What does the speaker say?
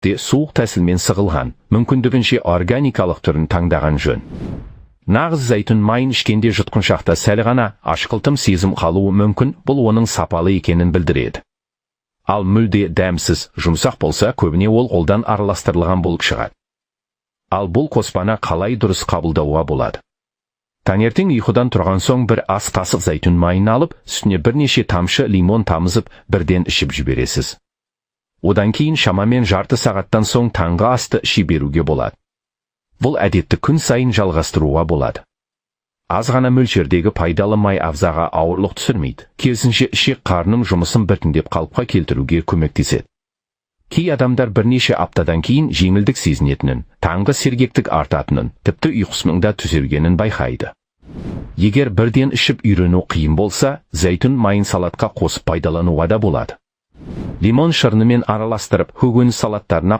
Де суық тәсілмен сығылған, мүмкіндігінше органикалық түрін таңдаған жөн. Нағыз зәйтүн майын ішкенде жұтқыншақта сәл ғана ашқылтым сезім қалуы мүмкін, бұл оның сапалы екенін білдіреді. Ал мүлде дәмсіз, жұмсақ болса, көбіне ол қолдан араластырылған болып шығады. Ал бұл қоспаны қалай дұрыс қабылдауға болады? Таңертең ұйқыдан тұрған соң бір ас қасық зәйтүн майын алып, үстіне бірнеше тамшы лимон тамызып, бірден ішіп жібересіз. Одан кейін шамамен жарты сағаттан соң таңғы асты іше беруге болады. Бұл әдетті күн сайын жалғастыруға болады. Аз ғана мөлшердегі пайдалы май ағзаға ауырлық түсірмейді. Керісінше, ішек қарынның жұмысын біртіндеп қалыпқа келтіруге көмектеседі. Кей адамдар бірнеше аптадан кейін жеңілдік сезінетінін, таңғы сергектік артатынын, тіпті ұйқысының да түзелгенін байқайды. Егер бірден ішіп үйрену қиын болса, зәйтүн майын салатқа қосып пайдалануға да болады. Лимон шырынымен араластырып, көкөніс салаттарына